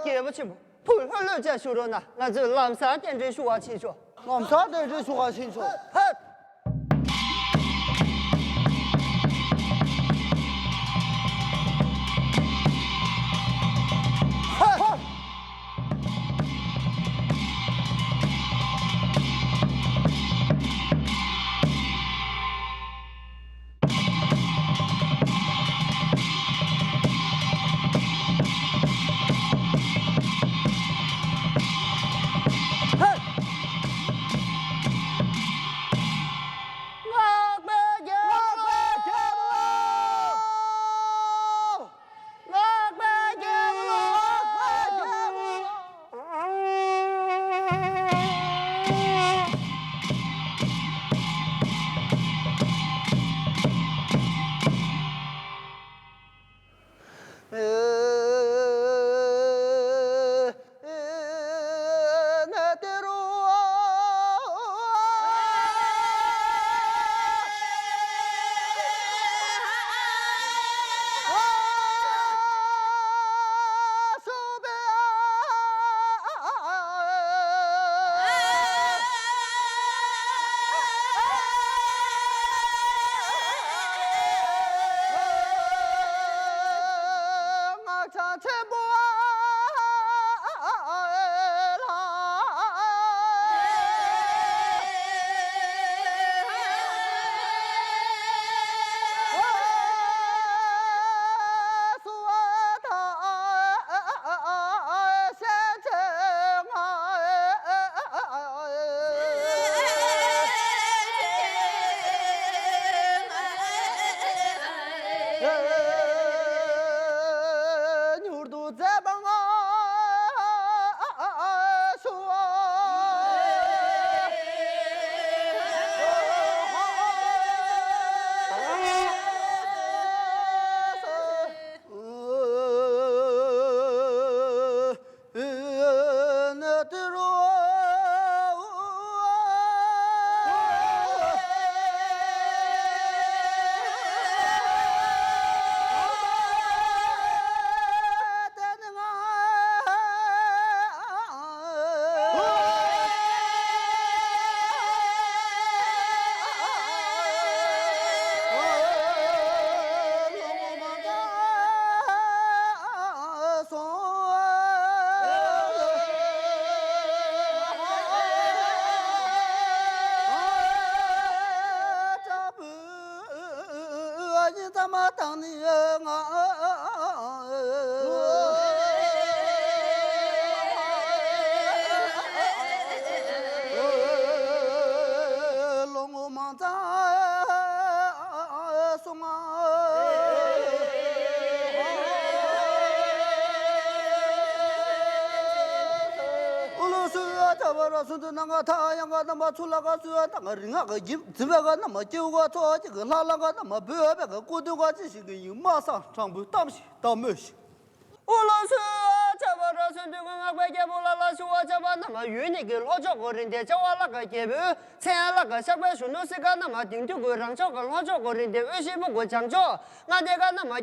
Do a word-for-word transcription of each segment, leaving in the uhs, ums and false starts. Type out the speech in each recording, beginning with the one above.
རྒྱལ་པོ་ཆེན་པོ། ཐུགས་ལྷོད་ལྷོད་བྱས་བཞུགས་རོགས་གནང་། ང་ཚོས་ལམ་སང་རྟེན་འབྲེལ་ཞུ་བར་ཕྱིན་ཆོག་ལམ་སང་རྟེན་འབྲེལ་ཞུ་བར་ཕྱིན་ཆོག་ཧད། ལ་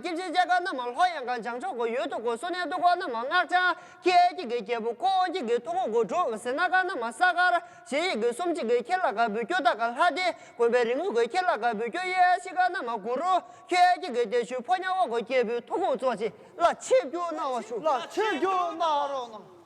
ཆེ་བསྐྱོད་གནང་བ་ཞུ། ལ་ཆེ་བསྐྱོད་གནང་བ་ཞུ། ཁྱེད་ཀྱི་གི་དེ་ཞུ་ཕོ་ཉ་བ་གོ་སྐྱེས་བུ་ཐུགས་དགོངས་རྫོགས་ཤིག་ལ་ཆེ་བསྐྱོད་གནང་རོགས་གནང་།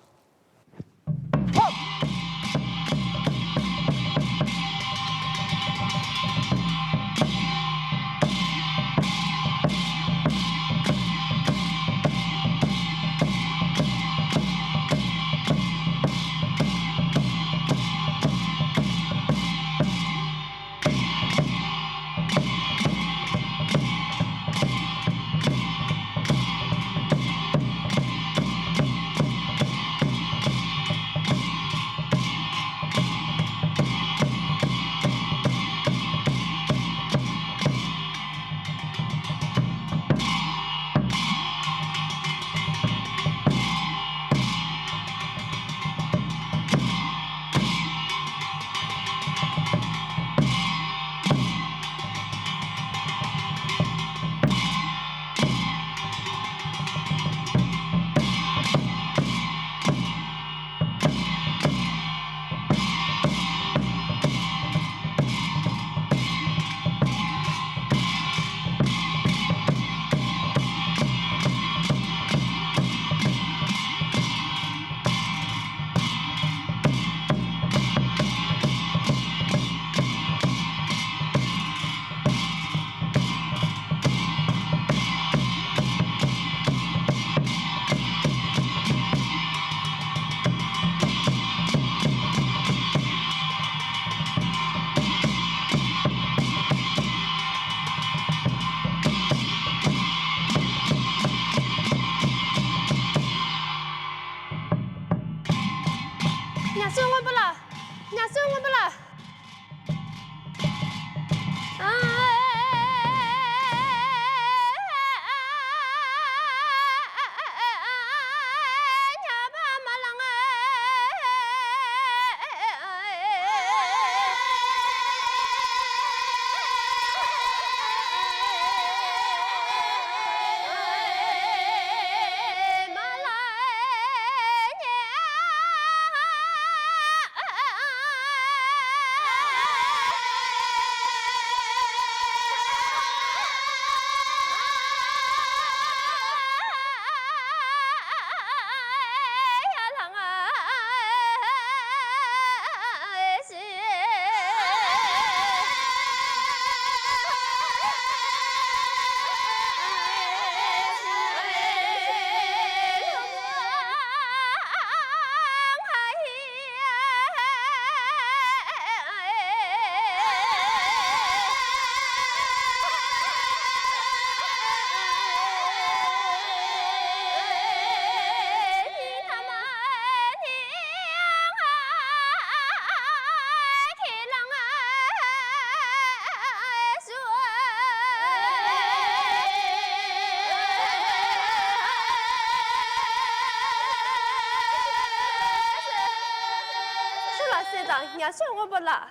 ཆོས་སྔོན་པོ་ལགས།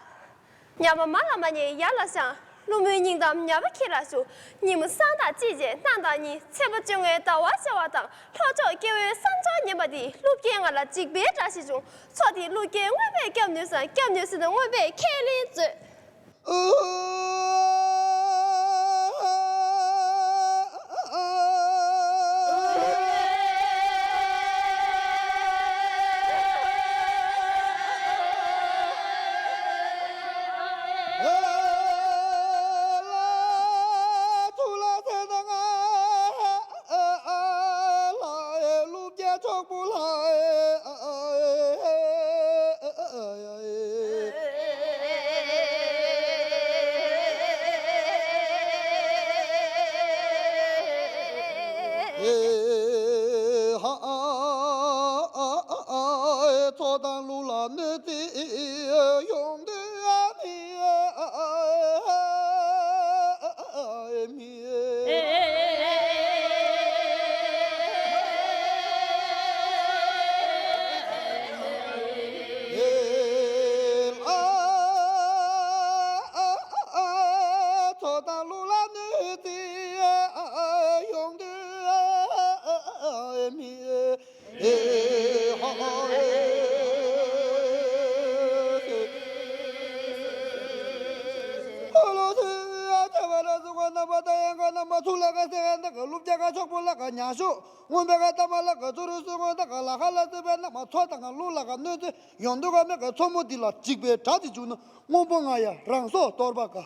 ཉ་མ་མ་ལ་མ་ཉལ་ཡར་ལ་བཞེངས། ཀླུ་མོའི་སྙིང་གཏམ་ཉ་པ་ཁྱེད་ལ་ཞུ། ཉིན་མོ་སང་དང་དཔྱིད་ཆེ་གནངས་དང་ཉི། ཚེས་པ་བཅོ་ལྔའི་ཟླ་བ་བྱེ་བ་དང་། ལྷོ་ཕྱོགས་སྐྱེ་བོའི་བསམ་སྦྱོར་ཉན་པ་འདི། ཀླུ་རྒྱལ་ང་ལ་འཇིགས་པའི་དགྲ་ཞིག་བྱུང་། མཚོ་འདི་ཀླུ་རྒྱལ་རྔོན་པས་བསྐྱབས་ནུས་སམ། བསྐྱབས་ནུས་སམ་ན་རྔོན་པས་ཁས་ལེན་མཛོད། མཚོ་དང་ཀླུ་ལ་གནོད་འཚེ་ཡོང་དུས་མི་མི། མཚོ་དང་ཀླུ་ལ་གནོད་འཚེ་ཡོང་དུས་མི། ཨོ་ལོ་སུ་ཨ་ཅ་བ་ར་སུ་ག་ན་བ་ད་ཡང་ག་ན་བ་ཚུ་ལ་ག་སེ་ག་ན་ག་ལུབ་ཅ་ག་ཆོག་པོ་ལ་ག་ཉ་ཤོ། སྔོན་པའི་ཀ་ཏ་མ་ལ་ཀ་ཚུ་རུ་སུ་སྔོན་ད་ཀ་ལ་ཁ་ལ་སི་པའི་ན་མ་མཚོ་དང་ཀླུ་ལ་ཀ་གནོད་འཚེ་ཡོང་དུས་ཀ་མེ་ཀ་མཚོ་མོ་འདི་ལ་འཇིགས་པའི་དགྲ་དེ་བྱུང་ན་སྔོན་པོ་ང་ཡ་རང་སྲོག་གཏོར་པ་ཀ།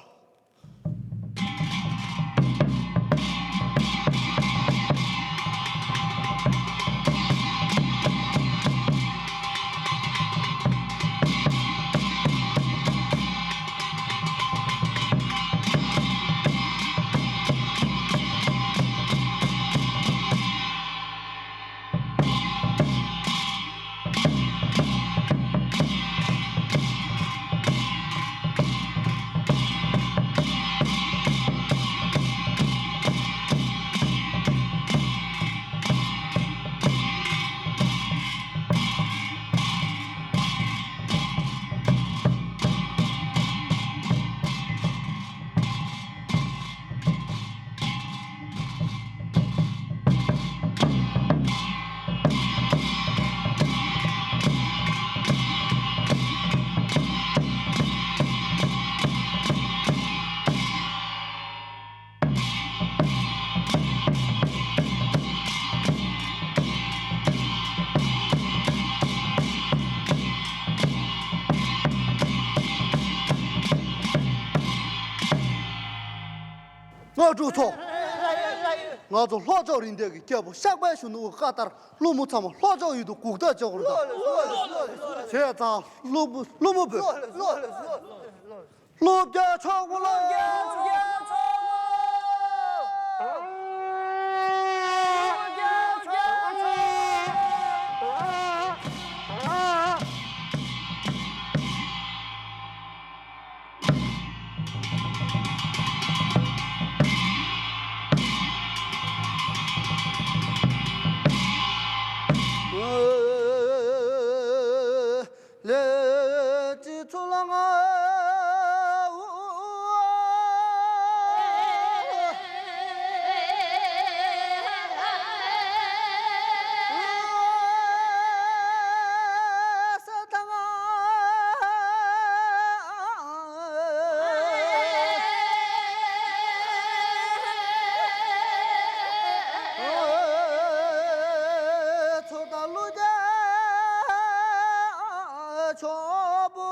སྔགས་དྲུག་ཚོགས། ང་ཚོ་ལྷོ་ཕྱོགས་རིགས་ལྡན་གྱི་སྐྱེས་བུ་ཤག་པའི་གཞོན་ནུ་བཀའ་ལྟར་ཀླུ་མོ་ཚང་མ་ལྷོ་ཕྱོགས་ཡུལ་དུ་སྒུག་ཐག་བྱེད་དགོས་རེད་ད། བྱས་ཙང་ཀླུ་མོ་ཀླུ་མོ་བོས། ཀླུ་རྒྱལ་ཕྱུག་པོ་ལ། ཀླུ་རྒྱལ་ཕྱུག་པོ། ལས་ཀྱི་ཚུལ་ལ་ང་། ཚོ་དང་ལུ་རྒྱ་ཆོ་བོ།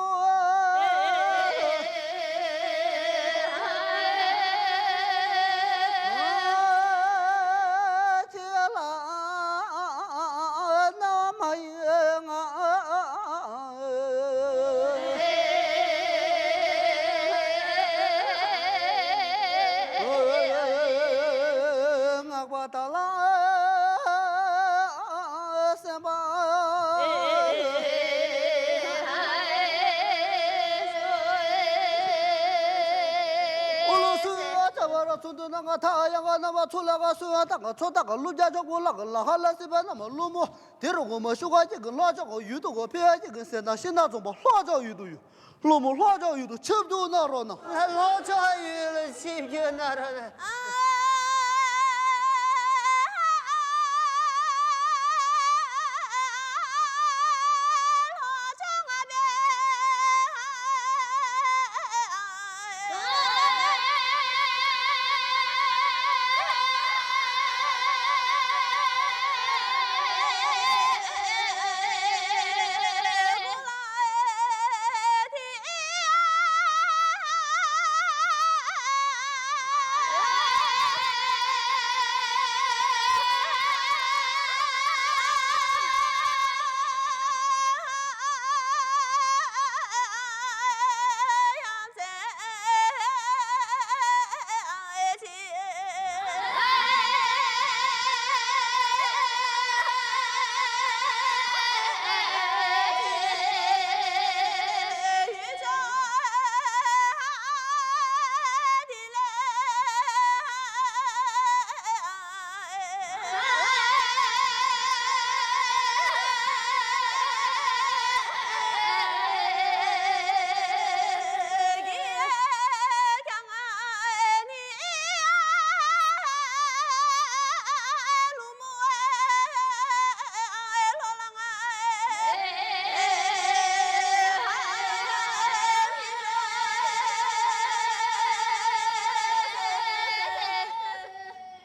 ཁྱེད་ལ་ན་མ་ཡོད་ང་། ངག་པ་ད་ལ་སེམས་པ། ཨོ་ལོ་སུ་ཨ་ཅག་བ་ར་ཚུ་འདུ་ན་ང་ཐ་ཡ་ང་ན་བ་ཚུ་ལ་ག་སུ་ཨ་ད་ག་ཚོ་ད་ག་ལུ་རྒྱ་ཆོག་གོ་ལ་ག་ལ་ཧ་ལ་སི་པ་ན་མ་ལུ་མོ། དེ་རུ་གོ་མ་ཤུ་ག་ཅིག་གི་ལོ་ཅོག་གོ་ཡུལ་དུ་གོ་ཕེ་ཡ་ཅིག་གི་སེ་ན་ཤི་ན་ཙོང་པ་ལྷོ་ཅོག་ཡུལ་དུ་ཡུ། སློབ་མ་ལྷོ་ཕྱོགས་ཡུལ་དུ་ཆིབས་བསྒྱུར་གནང་རོགས་གནང་། ལྷོ་ཕྱོགས་ཡུལ་ལ་ཆིབས་བསྒྱུར་གནང་རོགས་གནང་།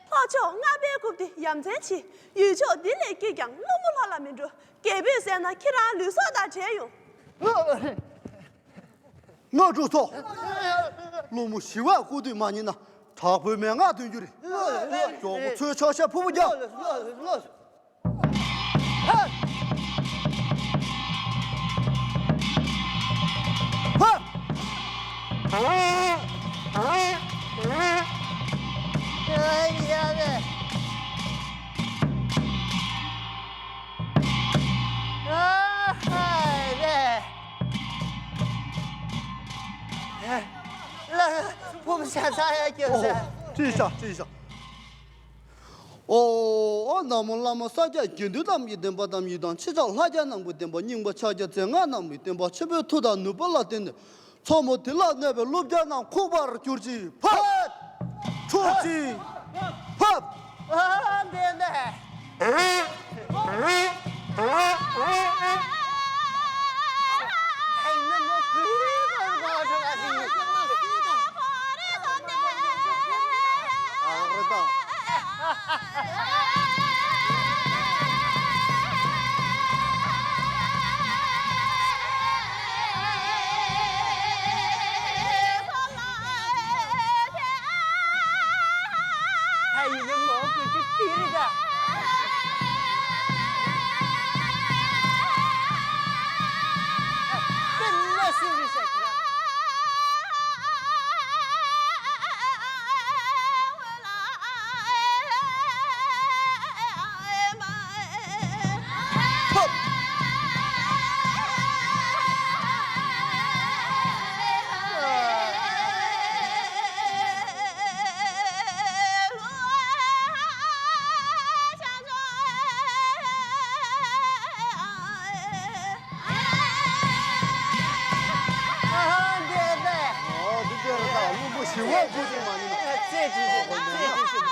ལྷོ་ཕྱོགས་རྔ་པའི་རྐུབ་སྟེ་ཡ་མཚན་ཆེ། ཡུལ་ཕྱོགས་འདི་ལས་སྐྱིད་ཀྱང་སློབ་མ་ལྷོ་ལ་མི་འགྲོ། རྒྱལ་པོས་གསན་ན་ཁྱེད་རང་ལུས་སྲོག་དང་བྲལ་ཡོང་། སྔགས་དྲུག་ཚོགས། སློབ་མ་ཞི་བར་བཀུར་འདོད་མ་རྙེད་ན། དྲག་པོའི་མན་ངག་སྟོན་རྒྱུ་རེད། མགྱོགས་པོ་ཚོའི་ཕྱག་ཞབས་ཕུར་བུ་རྒྱག། ཕུ་བོ་ཤ་ཚ་ཡ་སྐྱོ་ས། ཁྲིད་ཤག་ཁྲིད་ཤག་ཨོ། ཨ་ན་མོ་བླ་མ་ས་སྐྱ་དགེ་འདུན་རྣམས་ཀྱི་བདེན་པ་དང་ཡི་དམ་ཕྱི་ཕྱོགས་ལྷ་རྒྱལ་རྣམས་ཀྱི་བདེན་པ་རྙིང་པ་ཕྱག་རྒྱ་རྫས་སྔགས་རྣམས་ཀྱི་བདེན་པ་ཆེན་པོའི་མཐུ་དང་ནུས་པ་ལ་བརྟེན་ནས། མཚོ་མོ་དེ་ལ་གནས་པའི་ཀླུ་བརྒྱ་རྣམས་ཁུག་པར་གྱུར་ཅིག་ཕབ། འཁྲུགས་ཅིག་ཕབ། ཨ་འདི་འདི། ཨ་འདི་འདི། ཨ་འདི་འདི་རེད་ད། བློན་པོ་ཞི་བ་དགོས་དེ་མ་ཡིན་ན། ཚེ་གཅིག་ཚེ་གཅིག་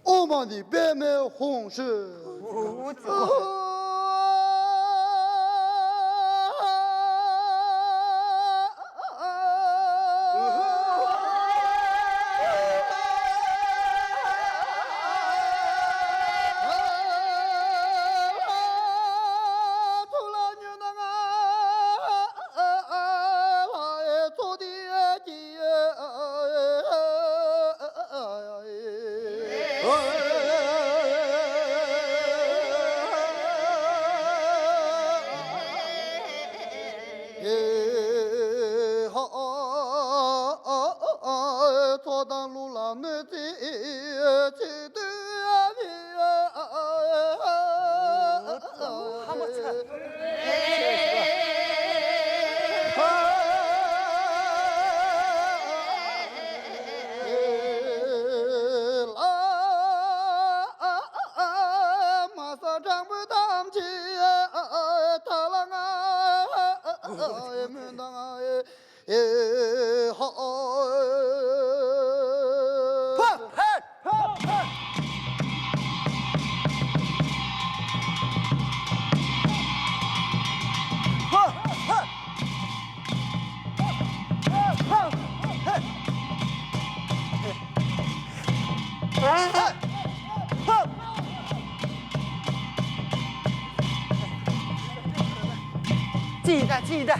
ཨོཾ་མ་ཎི་པདྨེ་ཧཱུྃ་ཧྲཱིཿ་མོན་དང་ཨེ་ཧ། ཧ་ཧ་ཧ་ཧ། ཧ་ཧ་ཧ་ཧ། ཅི་ཡིན་ད། ཅི་ཡིན་ད།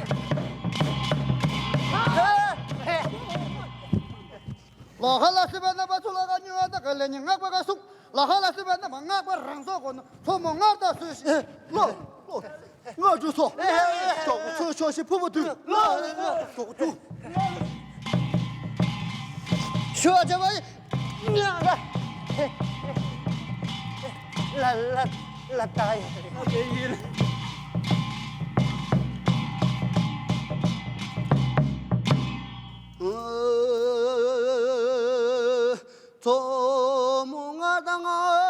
ལ་ཧ་ལ་སི་བ་ན་བ་ཚུ་ལ་ག་ཉུ་ཨ་ད་ག་ལེ་ཉི་ངག་པ་ག་སུག་ལ་ཧ་ལ་སི་བ་ན་མ་ངག་པ་རང་སོག་གོ་ན་ཚོ་མོ་ངར་ད་སུ་ཤི་ལོ་ལོ། ང་འགྲོ་སོང་། ཅོག་ཚོ་ཤོ་ཤི་ཕུ་བོ་དུ། ལོ་ལོ་ལོ། ཅོག་ཚོ། ཤོ་ཅ་བ་ཡི། ལ་ལ་ལ་ལ་ད་ཡི། ཚོ་མོ་ང་དང་ང་།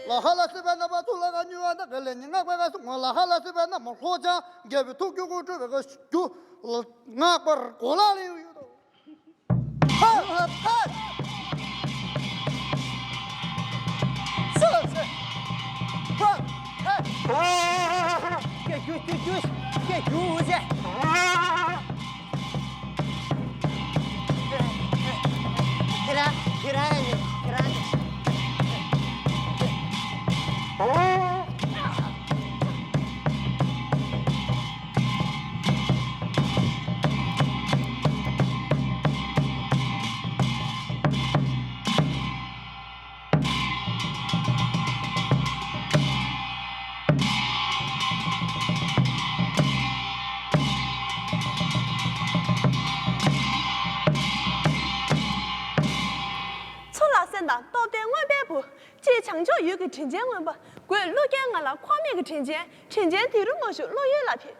ལ་ཧ་ལ་སི་བ་ན་བ་ཚུ་ལ་ག་ཉུ་བ་ན་ག་ལེ་ཉི་ངག་པ་ག་སུ་ངོ་ལ་ཧ་ལ་སི་བ་ན་མ་ལྷོ་ཅང་རྒྱལ་བའི་ཐུགས་རྒྱུད་ཀུན་སྤྲུལ་བའི་ག་རྒྱུ་ངག་པར་གོ་ལ་ལེ་ཡོད་དོ། ཧ་ཧ། སོ་སོ། ཧ་ཧ། སྐད་རྒྱུ་སྐད་རྒྱུ་སྐད་རྒྱུ་ཟེ། ཁྱེད་རང་ཁྱེད་རང་ཁྱེད་རང་། ཚུར་ལ་གསན་དང་སྟོབས་ལྡན་མངོན་པའི་བུ། ཅེས་བྱང་ཕྱོགས་ཡུལ་གྱི་དྲིན་ཅན་མངོན་པ། དགོས་ཀླུ་རྒྱལ་ང་ལ་ཁོག་མེད་ཀྱི་དྲིན་ཅན། དྲིན་ཅན་དེ་རུ་མ་ཞུགས་བློ་ཡུལ་ལ་ཕེབས།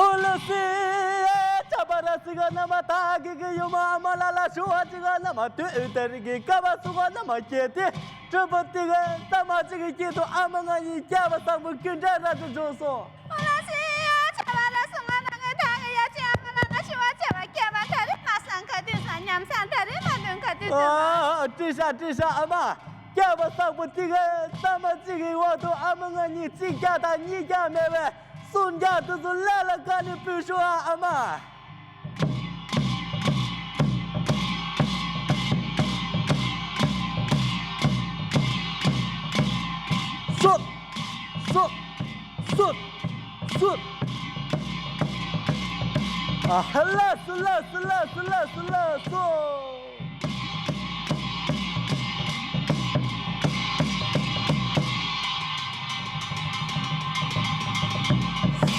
ཨོ་ལོ་སི། ཆ་པ་ར་སི་ག་ན་མ་ཐ་གི་གི་ཡུ་མ་མ་ལ་ལ་ཤུ་བ་ཅི་ག་ན་མ་ཏུ་ཨུ་ཏ་རི་གི་ཀ་བ་སུ་ག་ན་མ་ཀེ་ཏི། གྲུབ་པོ་ཏི་ག་ས་མ་ཅི་གི་སྐྱིད་དུ་ཨ་མ་ང་ཡི་སྐྱ་བ་སང་བུ་ཀུན་དྲ་ར་ཏུ་འཇོག་སོང་། ཨོ་ལ་སི་ཡ་ཆ་པ་ར་སུ་ག་ན་ངི་ཐ་གི་ཡ་ཅི་ཨ་མ་ལ་ལ་ཤུ་བ་ཆ་བ་ཀེ་མ་ཐ་རི་མ་ ཨ། བཀྲིས་ཤག་བཀྲིས་ཤག་ཨ་མ། སྐྱེས་པ་སག་པོ་ཏི་གའི་ཙམ་མ་གཅིག་གི་འོག་ཏུ་ཨ་མ་ང་གཉིས་གཅིག་རྒྱག་དང་གཉིས་རྒྱག་མེད་པས་སུམ་རྒྱག་དུ་ཚོ་ལས་ལ་ཀ་ནས་ཕུལ་ཤོག་ཨ་ཨ་མ། སུ། སུ། སུ། སུ། ཨ་ཧ། ལགས་སོ་ལགས་སོ་ལགས་སོ་ལགས་སོ་ལགས་སོ།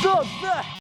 སོ་སོ།